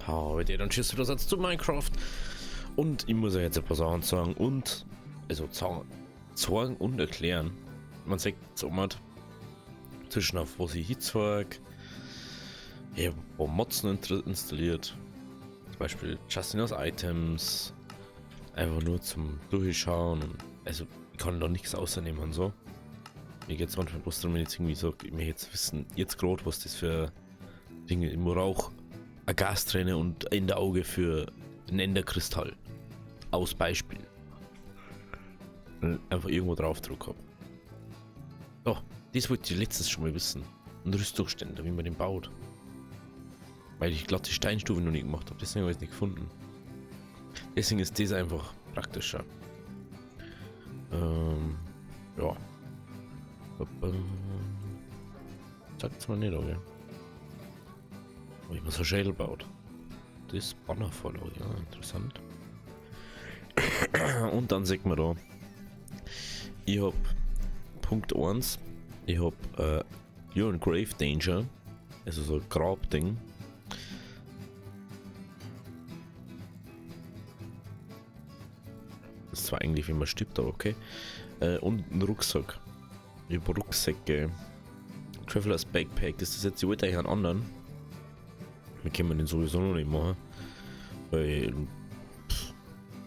Heute dann tschüss wieder zu Minecraft. Und ich muss euch jetzt ein paar Sachen sagen und also zeigen und erklären. Man sieht so mal zwischen auf was ich hinzeig. Ich habe ein paar Mods installiert. Zum Beispiel Justinas Items. Einfach nur zum Durchschauen. Und, also ich kann da nichts außernehmen und so. Mir geht es manchmal bloß darum, wenn ich jetzt irgendwie so, ich möchte jetzt wissen, jetzt gerade, was das für Dinge, ich brauche eine Gasträne und ein Auge für ein Enderkristall. Aus Beispiel. Einfach irgendwo drauf druck hab. Oh, das wollte ich letztes schon mal wissen. Ein Rüstungsständer, wie man den baut. Weil ich glatte Steinstufe noch nie gemacht habe, deswegen habe ich es nicht gefunden. Deswegen ist das einfach praktischer. Ja. Sagt's mal nicht, okay. Wo ich mir so Schädel baut. Das Bannerfollow, ja, interessant. Und dann sieht man da, ich hab Punkt 1, ich hab You're in Grave Danger, also so ein Grabding. Das ist zwar eigentlich, wenn man stirbt, aber okay. Und ein Rucksack. Ich hab Rucksäcke. Traveler's Backpack, das ist jetzt, ich wollte eigentlich einen anderen. Wir können den sowieso noch nicht machen. Weil, pff,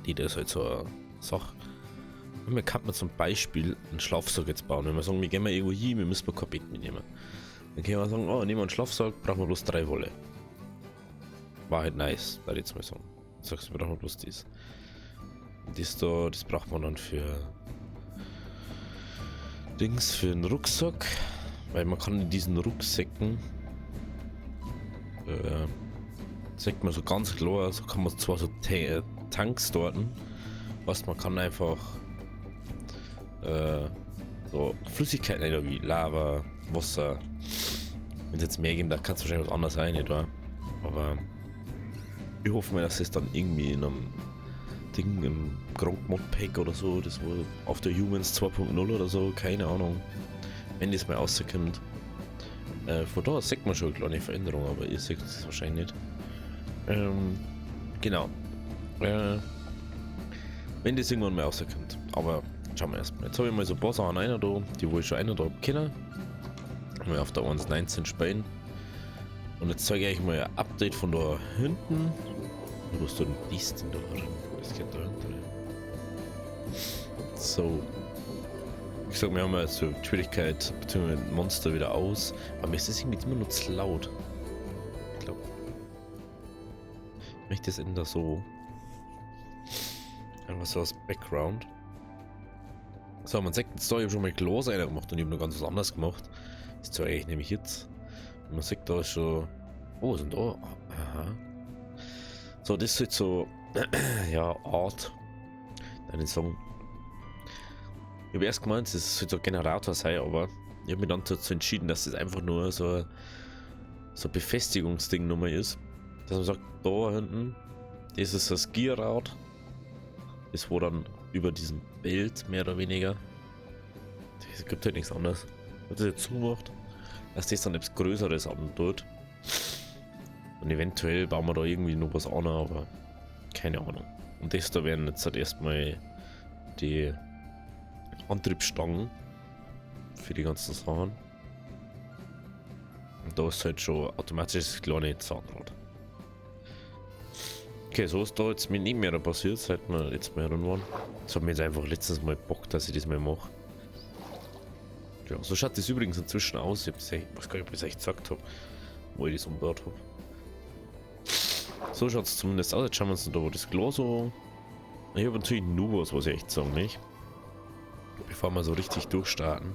die, das ist halt so eine Sache. Und man kann man zum Beispiel einen Schlafsack jetzt bauen. Wenn wir sagen, wir gehen mal irgendwo hin, wir müssen mal kein Bett mitnehmen. Dann können wir sagen, oh, nehmen wir einen Schlafsack, brauchen wir bloß 3 Wolle. War halt nice, würde ich jetzt mal sagen. Sagst du, wir brauchen bloß das. Und das da, das braucht man dann für Dings, für einen Rucksack. Weil man kann in diesen Rucksäcken, sagt man so ganz klar, so kann man zwar so Tanks dort, was man kann einfach so Flüssigkeiten oder wie Lava, Wasser. Wenn es jetzt mehr gibt, da kann es wahrscheinlich was anderes sein, nicht wahr? Aber ich hoffe mal, dass es dann irgendwie in einem Ding im Gronkh Modpack oder so, das wo auf der Humans 2.0 oder so, keine Ahnung, wenn das mal rauskommt. Von da sieht man schon eine kleine Veränderung, aber ihr seht es wahrscheinlich nicht. Genau. Wenn das irgendwann mal rauskommt. Aber schauen wir erstmal. Jetzt habe ich mal so ein paar Sachen einer da, die wo ich schon einer da kenne. Mal auf der 1.19 spielen. Und jetzt zeige ich euch mal ein Update von da hinten. Wo ist denn das denn da drin? Das geht da hinten rein. So. Ich sag, wir haben jetzt so Schwierigkeit, beziehungsweise Monster wieder aus. Aber mir ist das irgendwie immer noch zu laut. Ich glaub, ich möchte das ändern so. Einfach so als Background. So, man sieht jetzt da, ich hab schon mal Glas einer gemacht und ich hab noch ganz was anderes gemacht. Das zeige ich nämlich jetzt. Und man sieht da schon. Oh, was ist denn da? Aha. So, das ist jetzt so. Ja, Art. Deinen Song. Ich hab erst gemeint, das soll so ein Generator sein, aber ich hab mich dann dazu entschieden, dass das einfach nur so ein Befestigungsding nochmal ist. Dass man sagt, da hinten, das ist das Gierrad. Das wo dann über diesem Bild mehr oder weniger. Es gibt halt nichts anderes. Wenn das jetzt zumacht, dass das dann etwas Größeres antut. Und eventuell bauen wir da irgendwie noch was an, aber keine Ahnung. Und das da werden jetzt halt erstmal die Antriebsstangen für die ganzen Sachen. Und da ist halt schon automatisch das kleine Zahnrad. Okay, so ist da jetzt mit nicht mehr passiert, seit wir jetzt mal herum waren. Das hat mir jetzt einfach letztens mal Bock, dass ich das mal mache. Ja, so schaut das übrigens inzwischen aus. Ich hab's echt, ich weiß gar nicht, ob ich es echt gesagt hab, wo ich das umgebaut hab. So schaut's zumindest aus. Jetzt schauen wir uns da, wo das Glas so. Ich hab natürlich nur was, was ich echt sagen, nicht? Bevor wir so richtig durchstarten.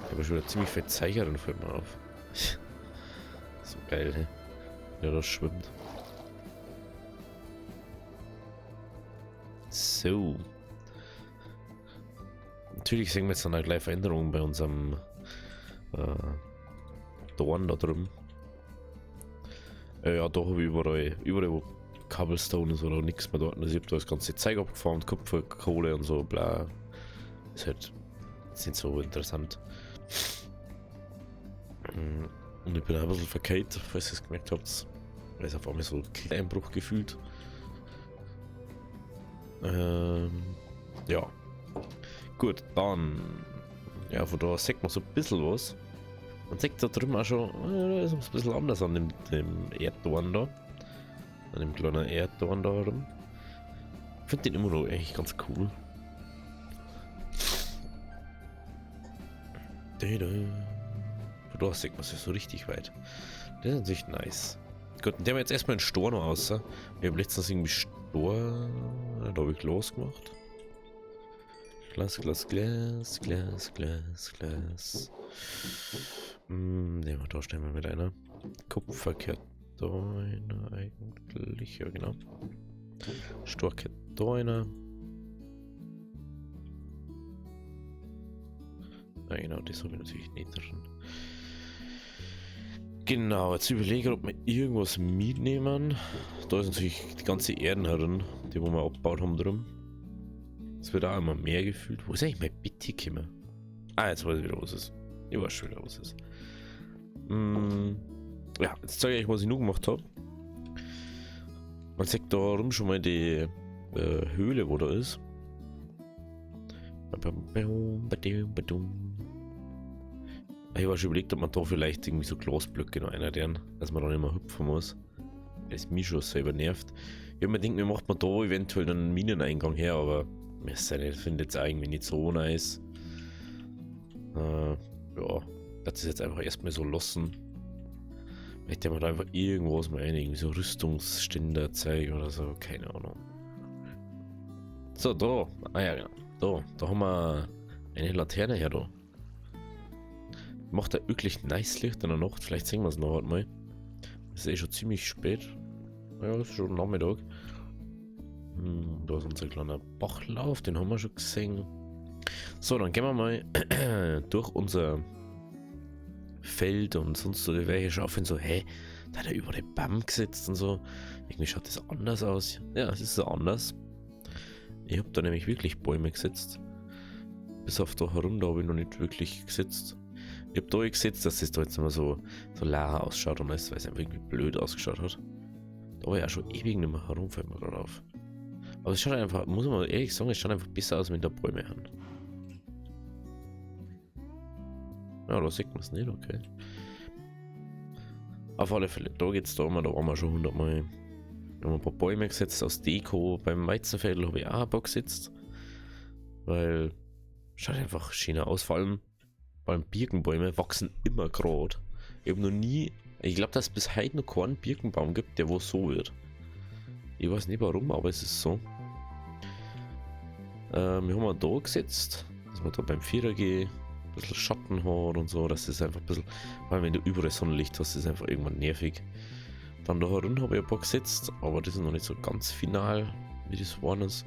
Ich hab schon wieder ziemlich viel Zeicherin, fällt mir auf. So geil, hä? Ja, das schwimmt. So. Natürlich sehen wir jetzt dann auch gleich Veränderungen bei unserem Dorn da drüben. Ja, da hab ich überall wo Cobblestone ist oder nix mehr dort. Also ich hab da das ganze Zeug abgefarmt, Kupfer, Kohle und so, bla. Ist halt jetzt nicht so interessant. Und ich bin auch ein bisschen verkehrt, falls ihr es gemerkt habt. Weil es auf einmal so Kleinbruch gefühlt. Ja. Gut, dann. Ja, von da sieht man so ein bisschen was. Man sieht da drüben auch schon, da ist es ein bisschen anders an dem Erdtorn da. An dem kleinen Erdtorn da rum. Ich finde den immer noch eigentlich ganz cool. Von da sieht man sich so richtig weit. Das ist natürlich nice. Gut, und der haben wir jetzt erstmal einen Stor noch aus. Wir haben letztens irgendwie Stor. Da habe ich Glas gemacht. Glas, Glas, Glas, Glas, Glas, Glas. Nehmen wir da schnell mal mit einer. Kupfer gehört da einer eigentlich. Ja, genau. Stor gehört da einer. Ja, genau, das habe ich natürlich nicht drin. Genau, jetzt überlege ich, ob wir irgendwas mitnehmen. Da ist natürlich die ganze Erden herin, die wo wir abgebaut haben drum. Es wird auch immer mehr gefühlt. Wo ist eigentlich mein Bett gekommen? Ah, jetzt weiß ich wieder, was es ist. Ich weiß schon wieder, was es ist. Ja, jetzt zeige ich euch, was ich noch gemacht habe. Man sieht da rum schon mal die Höhle, wo da ist. Ich war schon überlegt, ob man da vielleicht irgendwie so Glasblöcke noch einer deren, dass man dann immer hüpfen muss. Weil es mich schon selber nervt. Ich hab mir gedacht, mir macht man da eventuell einen Mineneingang her, aber mir ist ja nicht, finde jetzt irgendwie nicht so nice. Ja, das ist jetzt einfach erstmal so lassen. Vielleicht haben wir da einfach irgendwas mal rein, irgendwie so Rüstungsständer zeigen oder so, keine Ahnung. So, da. Ah ja, genau. Da haben wir eine Laterne her da. Macht da wirklich nice Licht in der Nacht. Vielleicht sehen wir es noch einmal. Es ist eh schon ziemlich spät. Ja, es ist schon Nachmittag. Da ist unser kleiner Bachlauf, den haben wir schon gesehen. So, dann gehen wir mal durch unser Feld und sonst so die welche schaufeln so, hä, da hat er über den Baum gesetzt und so. Irgendwie schaut das anders aus. Ja, es ist so anders. Ich hab da nämlich wirklich Bäume gesetzt. Bis auf da herum, da hab ich noch nicht wirklich gesetzt. Ich hab da gesetzt, dass es da jetzt immer so leer ausschaut und alles, weil es einfach irgendwie blöd ausgeschaut hat. Da war ich auch schon ewig nicht mehr herum, fällt mir gerade auf. Aber es schaut einfach, muss man ehrlich sagen, es schaut einfach besser aus, wenn da Bäume haben. Ja, da sieht man es nicht, okay. Auf alle Fälle, da geht's da immer, da waren wir schon 100 Mal. Wir haben ein paar Bäume gesetzt aus Deko. Beim Weizenfeld habe ich auch ein paar gesetzt. Weil schaut einfach schöner aus, vor allem Birkenbäume wachsen immer gerade. Ich habe noch nie, ich glaube, dass es bis heute noch keinen Birkenbaum gibt, der wo so wird. Ich weiß nicht warum, aber es ist so. Wir haben wir da gesetzt, dass man da beim 4G ein bisschen Schatten hat und so. Das ist einfach ein bisschen, weil wenn du überall Sonnenlicht hast, ist es einfach irgendwann nervig. Dann da herum habe ich ein paar gesetzt, aber das ist noch nicht so ganz final, wie das geworden ist.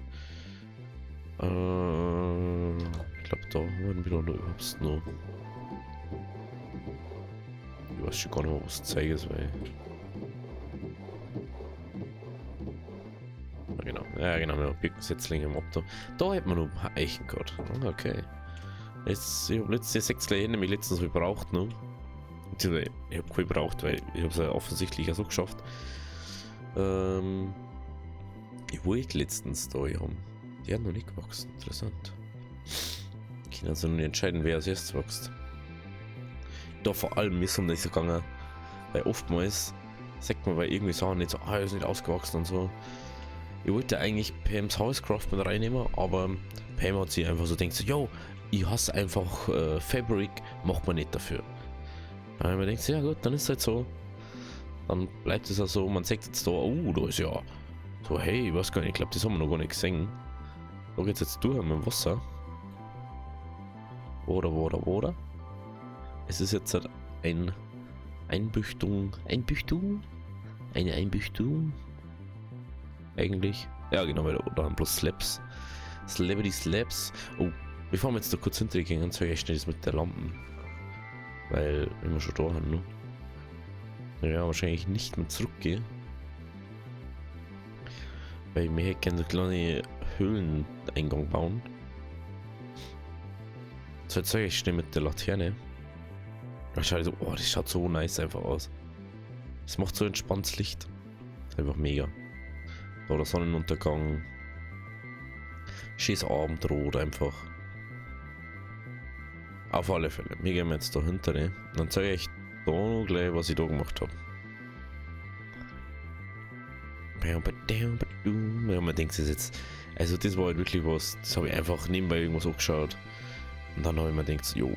Ich glaube, da haben wir noch überhaupt noch. Ich weiß schon gar nicht mehr, was zeigen ist, weil. Ja, genau. Ja, genau, wir haben Birkensetzlinge im Abdo. Da hätten wir noch ein paar Eichen gehabt. Okay. Jetzt, ich habe letztes 6 gleich nämlich letztens gebraucht, ne? Ich habe keinen gebraucht, weil ich habe es ja offensichtlich auch so geschafft. Ich wollte letztens da haben. Die haben noch nicht gewachsen. Interessant. Ich kann also noch nicht entscheiden, wer als erstes wächst. Da vor allem ist es nicht so gegangen, weil oftmals sagt man bei irgendwie Sachen nicht so, ah, ist nicht ausgewachsen und so. Ich wollte eigentlich Pams Housecraft mit reinnehmen, aber Pam hat sich einfach so gedacht, so, yo, ich hasse einfach Fabric, macht man nicht dafür. Dann man denkt, ja gut, dann ist es halt so. Dann bleibt es auch so, man sagt jetzt da, oh, da ist ja so, hey, ich weiß gar nicht, ich glaube, das haben wir noch gar nicht gesehen. Da geht's jetzt durch mit dem Wasser. Oder. Es ist jetzt halt ein Einbüchtung. Einbüchtung? Eine Einbüchtung? Eigentlich. Ja, genau, weil da haben bloß Slabs. Slabbity Slabs. Oh, bevor wir jetzt da kurz hintergehen, dann zeige ich schnell das mit der Lampen. Weil, wenn wir schon da haben, ne? Ja, wahrscheinlich nicht mehr zurückgehen. Weil ich mir hätte gerne so kleine Höhleneingang bauen. So, jetzt zeige ich schnell mit der Laterne. Das schaut so, oh, das schaut so nice einfach aus. Es macht so entspanntes Licht. Ist einfach mega. Da der Sonnenuntergang. Schönes Abendrot einfach. Auf alle Fälle. Wir gehen jetzt da hinter. Ne? Dann zeige ich da noch gleich, was ich da gemacht habe. Ja, man denkt sich jetzt, also das war halt wirklich was, das habe ich einfach nebenbei irgendwas angeschaut. Und dann habe ich mir gedacht, jo,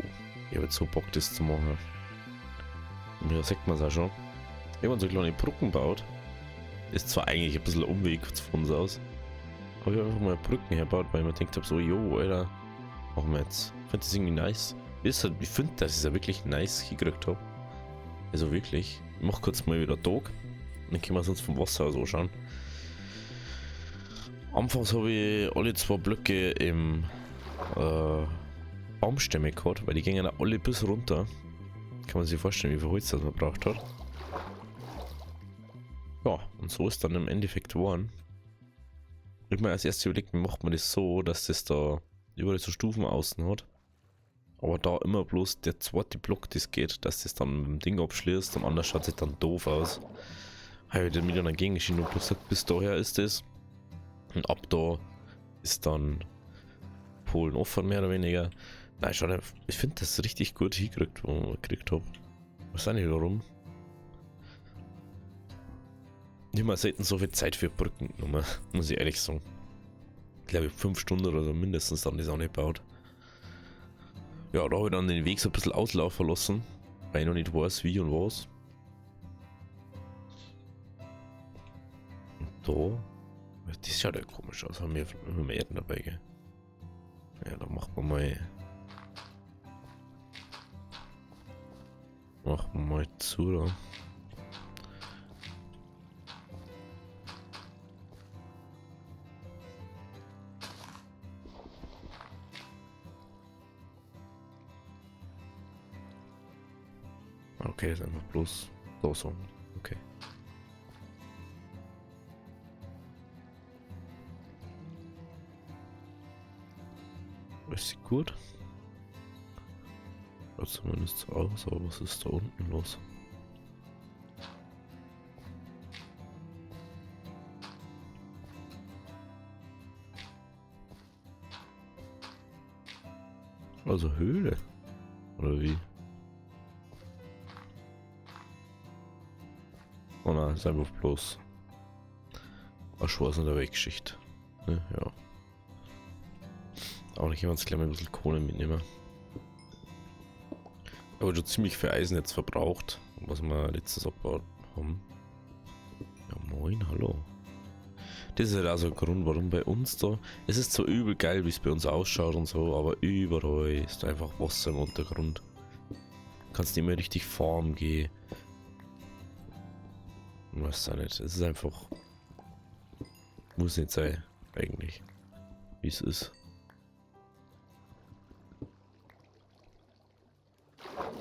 ich habe jetzt so Bock, das zu machen. Und da sieht man es auch schon. Ich habe so kleine Brücken gebaut. Ist zwar eigentlich ein bisschen ein Umweg von uns aus, aber ich habe einfach mal Brücken hergebaut, weil ich mir gedacht habe, so, jo, Alter, machen wir jetzt. Ich finde das irgendwie nice. Ist halt, ich finde, dass ich es ja wirklich nice hingekriegt habe. Also wirklich. Ich mach kurz mal wieder Tag. Dann können wir es uns vom Wasser aus anschauen. Anfangs habe ich alle zwei Blöcke im Baumstämme gehabt, weil die gingen ja alle bis runter. Kann man sich vorstellen, wie viel Holz das man braucht hat. Ja, und so ist dann im Endeffekt geworden. Ich hab mir als erstes überlegt, wie macht man das so, dass das da überall so Stufen außen hat. Aber da immer bloß der zweite Block das geht, dass das dann mit dem Ding abschließt und anders schaut es dann doof aus. Habe ich dann wieder dagegen entschieden und gesagt, bis daher ist das. Und ab da ist dann Polen offen, mehr oder weniger. Nein, schau, ich finde das richtig gut hingekriegt, wo ich gekriegt habe. Weiß auch nicht warum. Ich habe selten so viel Zeit für Brücken genommen, muss ich ehrlich sagen. Ich glaube, 5 Stunden oder so mindestens dann das auch nicht gebaut. Ja, da habe ich dann den Weg so ein bisschen auslaufen lassen, weil ich noch nicht weiß, wie und was. Und da, das schaut ja komisch aus, haben wir Erden dabei, gell? Ja, da macht man mal. Machen wir mal zu da. Okay, ist einfach bloß so, so. Okay. Ist sie gut? Schaut zumindest so aus, aber was ist da unten los? Also Höhle? Oder wie? Oh nein, ist einfach bloß eine Chance in der Wegschicht. Ne? Ja. Aber da können wir uns gleich mal ein bisschen Kohle mitnehmen. Aber schon ziemlich viel Eisen jetzt verbraucht, was wir letztes abgebaut haben. Ja moin, hallo. Das ist halt auch so ein Grund, warum bei uns da... Es ist zwar übel geil, wie es bei uns ausschaut und so, aber überall ist einfach Wasser im Untergrund. Du kannst nicht mehr richtig farmen gehen. Ich weiß auch nicht, es ist einfach... Muss nicht sein, eigentlich. Wie es ist.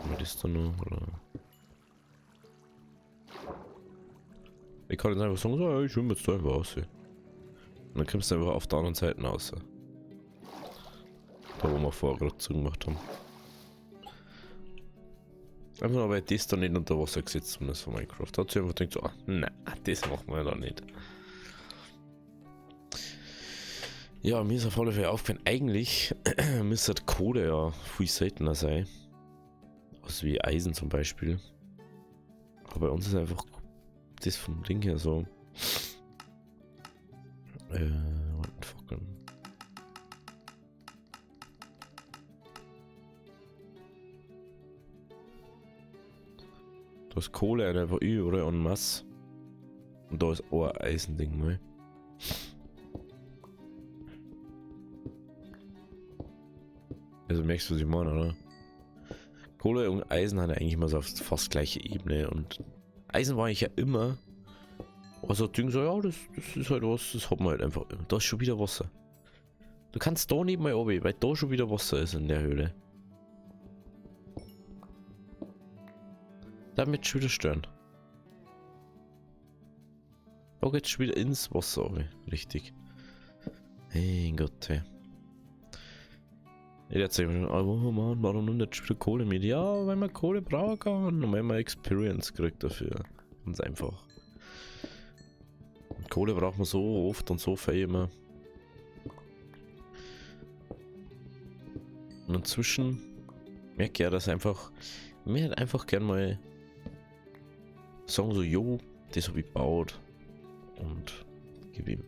Was ist da noch? Oder? Ich kann jetzt einfach sagen, so, ja, ich schwimme jetzt da einfach raus. Und dann kommst du einfach auf der anderen Seite raus. Da wo wir vorher gerade zugemacht haben. Einfach nur, weil das da nicht unter Wasser gesetzt ist von Minecraft. Da hat sich einfach gedacht, so, ah, nein, das machen wir da nicht. Ja, mir ist auf alle Fälle aufgefallen, eigentlich müsste Kohle ja viel seltener sein. Also wie Eisen zum Beispiel. Aber bei uns ist einfach das vom Ding her so. Fackeln. Da ist Kohle einfach überall en masse. Und da ist auch ein Eisending mal. Also merkst du, was ich meine, oder? Kohle und Eisen haben ja eigentlich immer so auf fast gleiche Ebene. Und Eisen war ich ja immer. Also Ding so, ja, das ist halt was, das hat man halt einfach. Da ist schon wieder Wasser. Du kannst da nicht mal runter, weil da schon wieder Wasser ist in der Höhle. Damit schon wieder stören. Da geht's schon wieder ins Wasser runter. Richtig. Hey Gott, hey. Ich erzähl mir schon, oh Mann, warum nimmt der schon wieder Kohle mit? Ja, weil man Kohle brauchen kann und weil man Experience kriegt dafür. Ganz einfach. Kohle braucht man so oft und so viel immer. Und inzwischen merke ich ja, dass einfach, mir halt einfach gern mal sagen so, jo, das habe ich gebaut und gib ihm.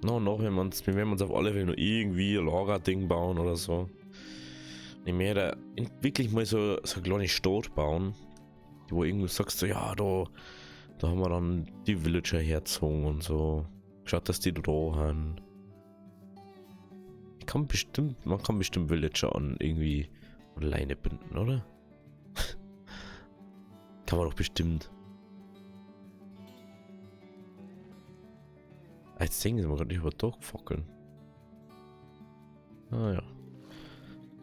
No, noch, wenn wir uns, wir werden uns auf alle Fälle noch irgendwie ein Lagerding bauen oder so. Ich möchte wirklich mal so eine kleine Stadt bauen, wo irgendwie sagst du, ja, da haben wir dann die Villager hergezogen und so. Schaut, dass die da haben. Ich kann bestimmt, man kann bestimmt Villager an irgendwie an Leine binden, oder? Kann man doch bestimmt. Jetzt sehen sie mal gerade über Fackeln. Ah ja.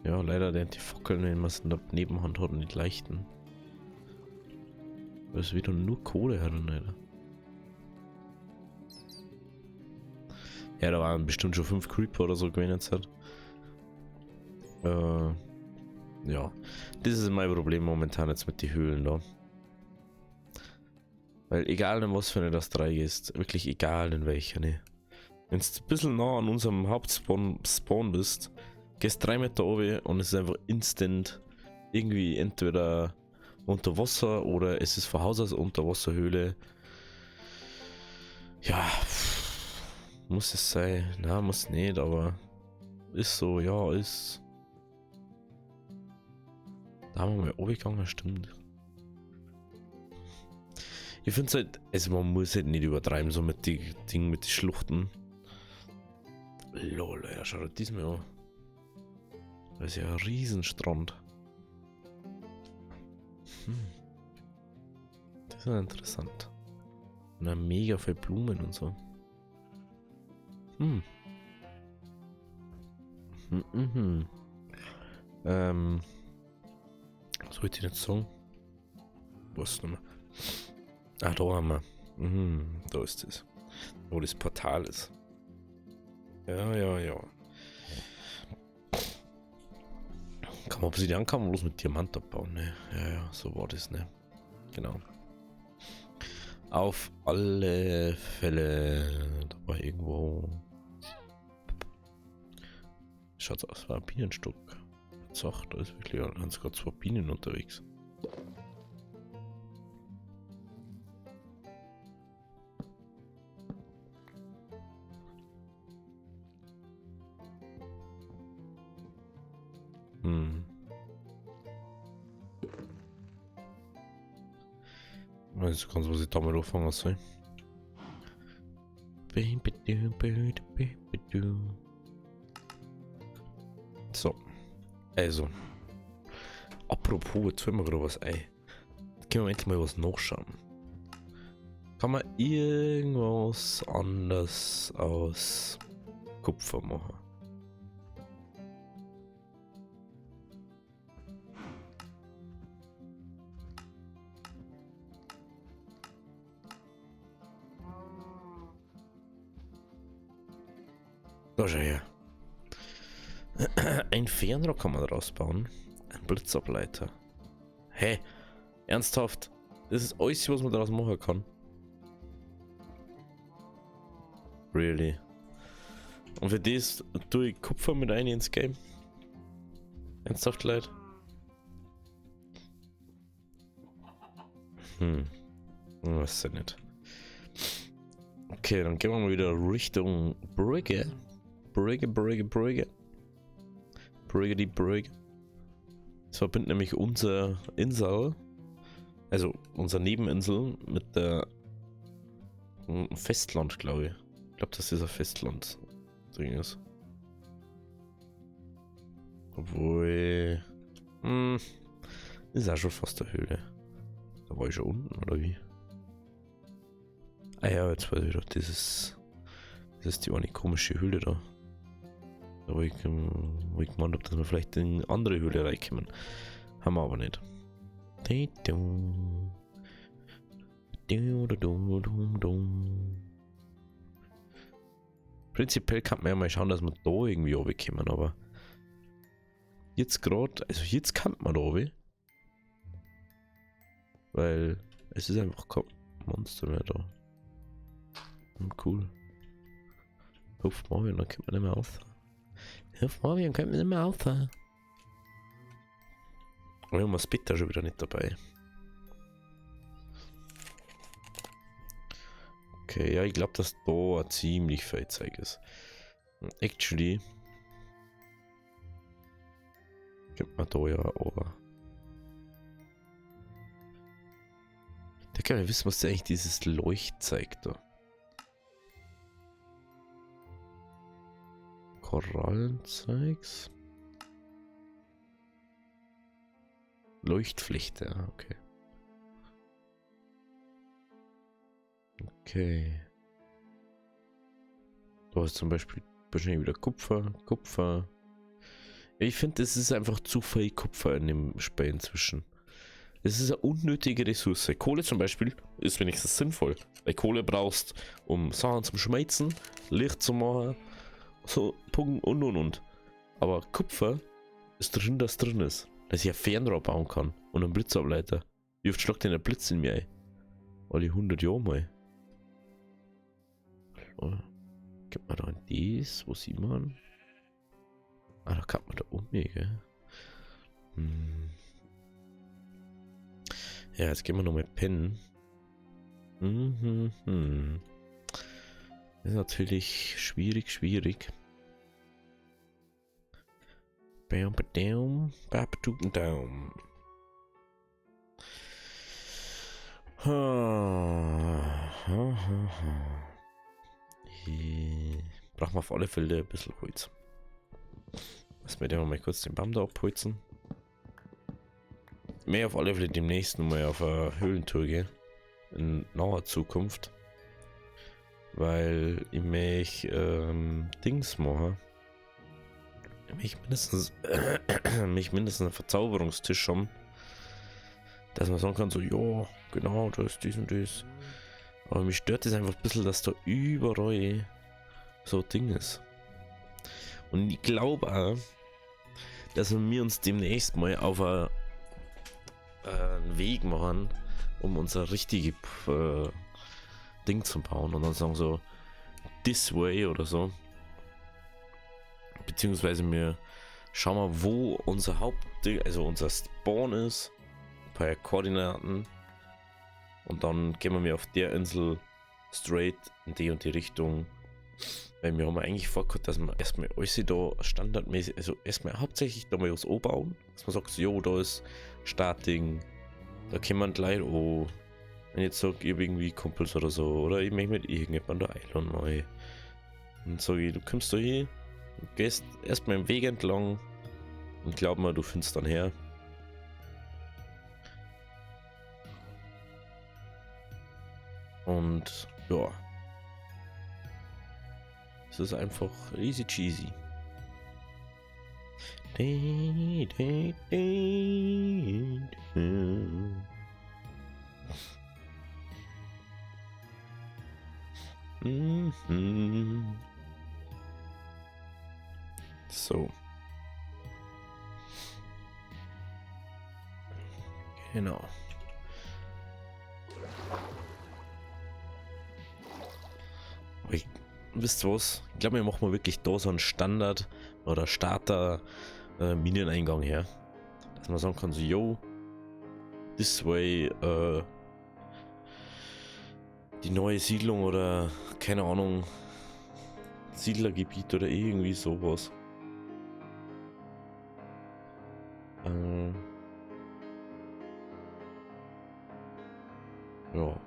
Ja, leider die Fackeln, wenn man es in der Nebenhand hat, nicht leichten. Weil es wieder nur Kohle hat, leider. Ja, da waren bestimmt schon 5 Creeper oder so gewesen jetzt halt. Ja. Das ist mein Problem momentan jetzt mit den Höhlen da. Weil egal in was für eine das 3 ist, wirklich egal in welcher, ne. Wenn du ein bisschen nah an unserem Hauptspawn Spawn bist, gehst 3 Meter runter und es ist einfach instant irgendwie entweder unter Wasser oder es ist von Haus aus Unterwasserhöhle. Ja, muss es sein? Na, muss nicht, aber ist so, ja, ist. Da haben wir mal runtergegangen, stimmt. Ich finde es halt, also man muss halt nicht übertreiben, so mit den Dingen, mit den Schluchten. Lol, ja, schau dir das mal an. Das ist ja ein Riesenstrand. Hm. Das ist ja interessant. Und dann mega viel Blumen und so. Hm. Hm, mhm. Was wollte ich jetzt sagen? Was nochmal? Ah, da haben wir. Mhm, da ist es. Wo das Portal ist. Ja, ja, ja. Kann man Obsidian kann man bloß mit Diamant abbauen, ne? Ja, ja, so war das, ne? Genau. Auf alle Fälle. Da war irgendwo. Schaut aus wie ein Bienenstock. Zach, da ist wirklich, da sind sogar 2 Bienen unterwegs. Hm. Also ganz, was ich da mal anfangen soll. So. Also. Apropos, jetzt fällt mir gerade was ein. Jetzt können wir endlich mal was nachschauen. Kann man irgendwas anders aus Kupfer machen? Da schau her. Ein Fernrohr kann man daraus bauen. Ein Blitzableiter. Hä? Ernsthaft? Das ist alles, was man daraus machen kann. Really? Und für das tue ich Kupfer mit rein ins Game? Ernsthaft, Leute? Hm. Weiß ja nicht. Okay, dann gehen wir mal wieder Richtung Brücke. Brücke, Brücke, Brücke. Brücke, die Brücke. Das verbindet nämlich unsere Insel, also unsere Nebeninsel mit der Festland, glaube ich. Ich glaube, dass dieser Festland Ding ist. Obwohl, ist auch schon fast eine Höhle. Da war ich schon unten, oder wie? Ah ja, jetzt weiß ich doch, das ist die eine komische Höhle da. Da wo ich gemeint habe, dass wir vielleicht in eine andere Höhle reinkommen. Haben wir aber nicht. Prinzipiell kann man ja mal schauen, dass wir da irgendwie runterkommen, aber jetzt gerade, also jetzt kann man da runter. Weil es ist einfach kein Monster mehr da. Cool. Hupf Marvin, dann kommt man nicht mehr auf. Hupf Marvin, kommt man nicht mehr auf. Oh, ich habe das Bett da schon wieder nicht dabei. Okay, ja, ich glaube, dass da ziemlich viel Zeug ist. Actually kommt man da ja aber. Da kann man wissen, was eigentlich dieses Leuchtzeug da. Korallenzeugs. Leuchtflechte, ah, okay. Okay. Da ist zum Beispiel wahrscheinlich wieder Kupfer, Kupfer. Ich finde, es ist einfach zu viel Kupfer in dem Spiel inzwischen. Es ist eine unnötige Ressource. Kohle zum Beispiel ist wenigstens sinnvoll. Weil Kohle brauchst, um Sachen zum Schmelzen, Licht zu machen, so Punkt und. Aber Kupfer ist drin, dass drin ist. Dass ich ein Fernrohr bauen kann und einen Blitzableiter. Wie oft schlagt denn der Blitz in mir ein? Alle 100 Jahre mal. Oh. Gibt man da in das? Wo sieht man? Ah, da kann man da um, gell? Hm. Ja, jetzt gehen wir noch mal pennen. Das ist natürlich schwierig, schwierig. Bam, bam, bam, bam. Hier brauchen wir auf alle Fälle ein bisschen Holz. Lass mir mal kurz den Baum da abholzen. Mehr auf alle Fälle demnächst nochmal auf eine Höhlentour gehen. In naher Zukunft. Weil ich mich Dings mache. Ich mindestens, mich mindestens einen Verzauberungstisch haben. Dass man sagen kann, so, ja, genau, da ist dies und das. Aber mich stört es einfach ein bisschen, dass da überall so ein Ding ist. Und ich glaube auch, dass wir uns demnächst mal auf einen Weg machen, um unser richtiges Ding zu bauen. Und dann sagen so, this way oder so. Beziehungsweise wir schauen mal, wo unser Hauptding, also unser Spawn ist, ein paar Koordinaten. Und dann gehen wir auf der Insel straight in die und die Richtung. Weil wir haben eigentlich vorgehabt, dass wir erstmal alles da standardmäßig, also erstmal hauptsächlich da mal was anbauen. Dass man sagt, so, jo, da ist Starting, da kommen die Leute an. Wenn ich jetzt sage, ich habe irgendwie Kumpels oder so, oder ich möchte mit irgendjemandem da einladen mal. Und sage ich, du kommst da hin, gehst erstmal im Weg entlang und glaub mir, du findest dann her. Und ja. Es ist einfach easy cheesy. So. Genau. Aber ich, wisst ihr was? Ich glaube, wir machen mal wirklich da so einen Standard- oder Starter- Mineneingang her. Dass man sagen kann, so, yo, this way, die neue Siedlung oder, keine Ahnung, Siedlergebiet oder irgendwie sowas. Ja.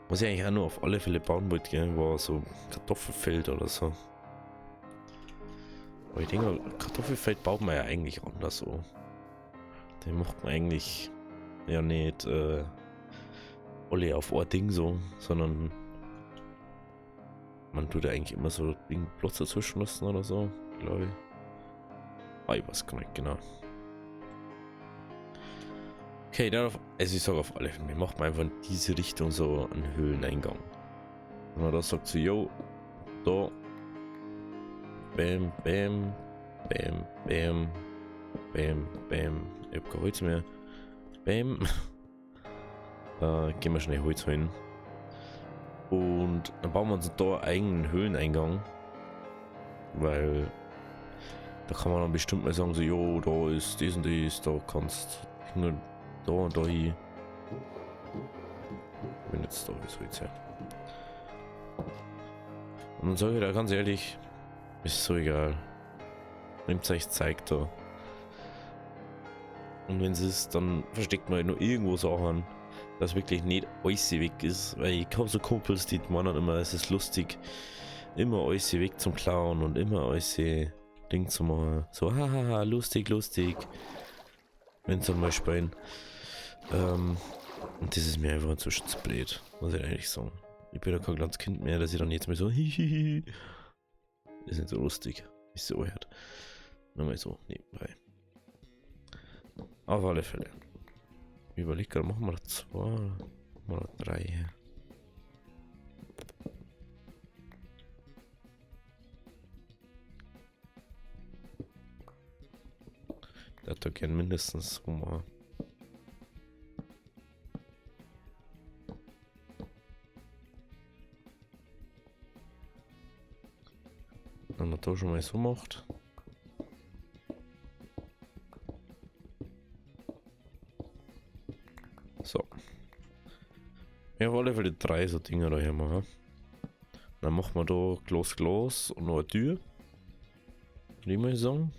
Was ich eigentlich auch nur auf alle Fälle bauen wollte, gell, war so Kartoffelfeld oder so. Aber ich denke, Kartoffelfeld baut man ja eigentlich anders so. Den macht man eigentlich ja nicht alle auf ein Ding so, sondern man tut ja eigentlich immer so Ding Platz dazwischen lassen oder so, glaub ich. Ah, ich weiß gar nicht genau. Okay, darauf, also ich sage auf alle Fälle, wir machen einfach in diese Richtung so einen Höhleneingang. Und man da sagt so, yo, da, bam, bam, bam, bam, bam, bam, ich hab kein Holz mehr, bam. Gehen wir schnell Holz holen. Und dann bauen wir uns da einen eigenen Höhleneingang, weil da kann man dann bestimmt mal sagen, so, jo, da ist das und das, da kannst du da und da hin. Ich bin jetzt da, wie soll ich sein? Und dann sage ich da ganz ehrlich, ist so egal. Nehmt euch Zeug da. Und wenn es ist, dann versteckt man halt nur irgendwo Sachen, dass wirklich nicht alles weg ist. Weil ich hab so Kumpels, die meinen immer, es ist lustig, immer alles weg zum Klauen und immer alles Ding zu machen. So, hahaha, lustig, lustig. Wenn sie mal spielen. Und das ist mir einfach inzwischen zu blöd, muss ich ehrlich sagen. Ich bin ja kein kleines Kind mehr, dass ich dann jetzt mal so hihihi. Ist nicht so lustig, wie es so hört. Nur mal so nebenbei. Auf alle Fälle. Ich überlege gerade, machen wir da 2 oder machen wir da 3? Der hat da gern mindestens so mal. Wenn man da schon mal so macht. So. Ja, auf alle Fälle 3 so Dinger da hier machen. Dann machen wir da Glas, Glas und noch eine Tür. Würde ich mal sagen.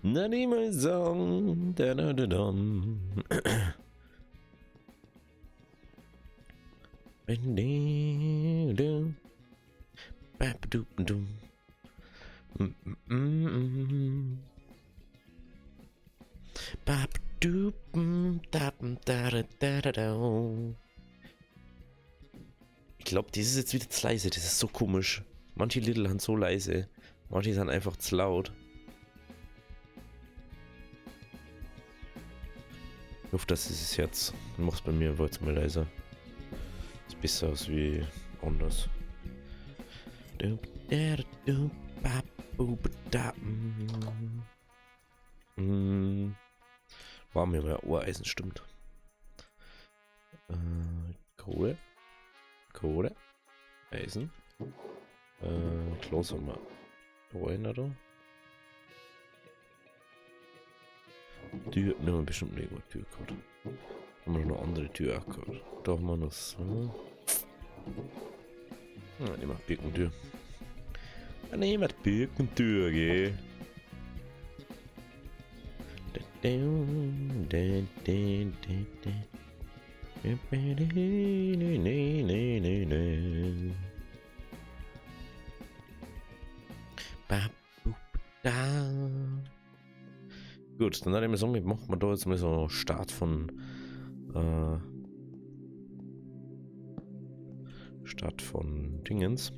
Na, die mal sagen. Da, da, da, da. Ich glaub, das ist jetzt wieder zu leise. Das ist so komisch. Manche Little sind so leise. Manche sind einfach zu laut. Ich hoffe, das ist es jetzt. Ich mach's bei mir einfach jetzt mal leiser. Ist besser aus wie anders. War mir mal Ohreisen, stimmt. Kohle. Kohle. Eisen. Glas haben wir. Einer da. Tür, ne, wir bestimmt nicht gut Tür gehabt. Haben wir noch eine andere Tür auch gehabt. Da haben wir noch so. Na, nehmen wir Birkentür. Ja, nehmen wir die Birkentür, gell. Gut, dann hätte ich mir sagen, machen wir da jetzt mal so einen Start von Dingens.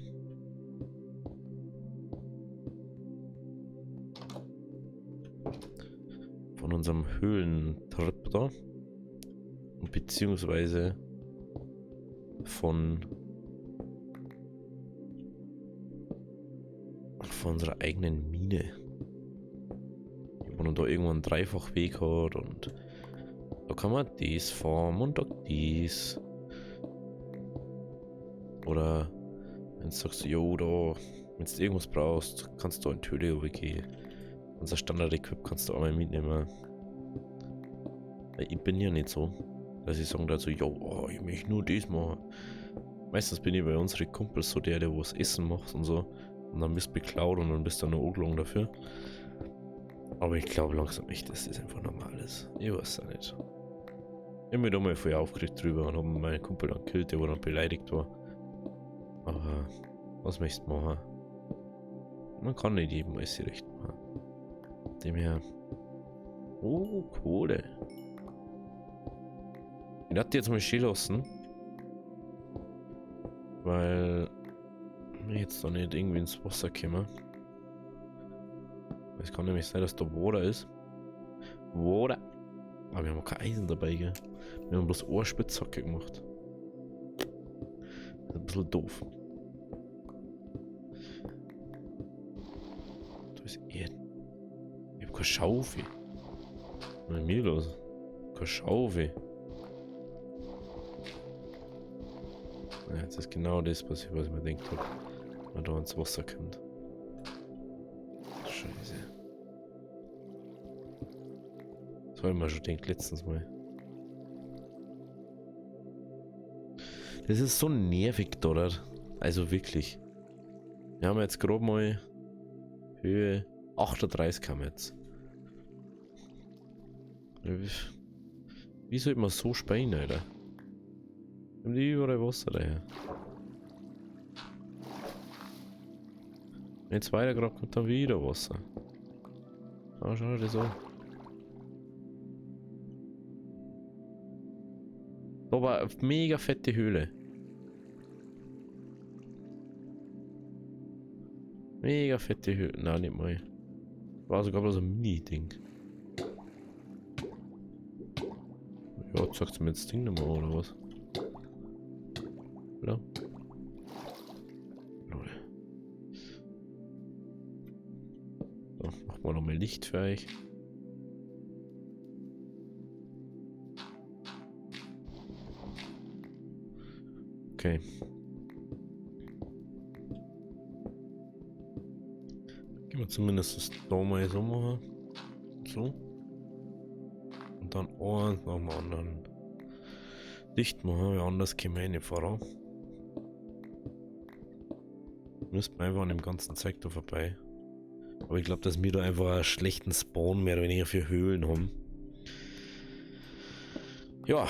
Von unserem Höhlentrip da. Und beziehungsweise von unserer eigenen Mine. Wo man da irgendwo einen Dreifachweg hat und da kann man dies farmen und da dies. Oder wenn du sagst, jo, da, wenn du irgendwas brauchst, kannst du in die Höhle gehen. Unser Standard-Equip kannst du auch mal mitnehmen. Weil ich bin ja nicht so, dass ich sagen dazu, jo, oh, ich möchte nur das machen. Meistens bin ich bei unseren Kumpels so der, der was Essen macht und so. Und dann bist du beklaut und dann bist du noch angelogen dafür. Aber ich glaube langsam echt, dass das einfach normal ist. Ich weiß auch nicht. Ich hab mich da mal voll aufgeregt drüber und hab meinen Kumpel dann gekillt, der dann beleidigt war. Aber was möchtest du machen? Man kann nicht jedem alles recht machen. Dem her. Oh, Kohle. Ich hatte jetzt mal stehen lassen. Weil ich jetzt da nicht irgendwie ins Wasser komme. Es kann nämlich sein, dass da Water ist. Water. Aber wir haben auch kein Eisen dabei, gell? Wir haben bloß eine Spitzhacke gemacht. Das ist ein bisschen doof. Da ist Erde. Ich hab keine Schaufel. Was ist mit mir los? Keine Schaufel. Ja, jetzt ist genau das passiert, was ich mir gedacht hab. Wenn man da ins Wasser kommt. Scheiße. Das hab ich mir schon gedacht letztens mal. Das ist so nervig, oder? Also wirklich. Wir haben jetzt gerade mal Höhe 38 haben wir jetzt. Wie sollte man so spielen, Alter? Wir haben überall Wasser daher. Wenn jetzt weiter gerade kommt dann wieder Wasser. Ah, schau dir das an. Da war eine mega fette Höhle. Mega fette Höhle. Nein, nicht mal. War sogar bloß ein Mini-Ding. Ja, zeigt's mir jetzt das Ding nochmal, oder was? Oder? Lol. So, machen wir nochmal Licht für euch. Okay. Gehen wir zumindest das da mal so machen. So. Und dann eins nach dem anderen dicht machen, weil anders kommen wir eh nicht voran. Müssten wir einfach an dem ganzen Zeug da vorbei. Aber ich glaub, dass wir da einfach einen schlechten Spawn mehr oder weniger für Höhlen haben. Ja,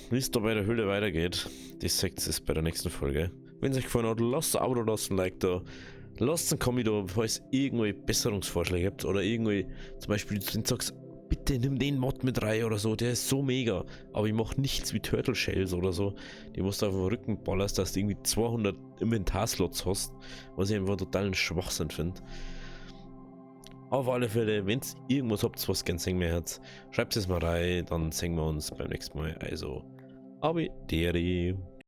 wie es da bei der Höhle weitergeht, das seht ihr bei der nächsten Folge. Wenn es euch gefallen hat, lasst ein Abo da, lasst ein Like da, lasst einen Kommi da, falls ihr irgendwelche Besserungsvorschläge habt oder irgendwie zum Beispiel, wenn du sagst, bitte nimm den Mod mit rein oder so, der ist so mega, aber ich mach nichts wie Turtle Shells oder so, die musst du auf den Rücken ballerst, dass du irgendwie 200 Inventarslots hast, was ich einfach totalen Schwachsinn find. Auf alle Fälle, wenn's irgendwas habt, was gern sehen möchtet, schreibt es mal rein, dann sehen wir uns beim nächsten Mal. Also, Abideri.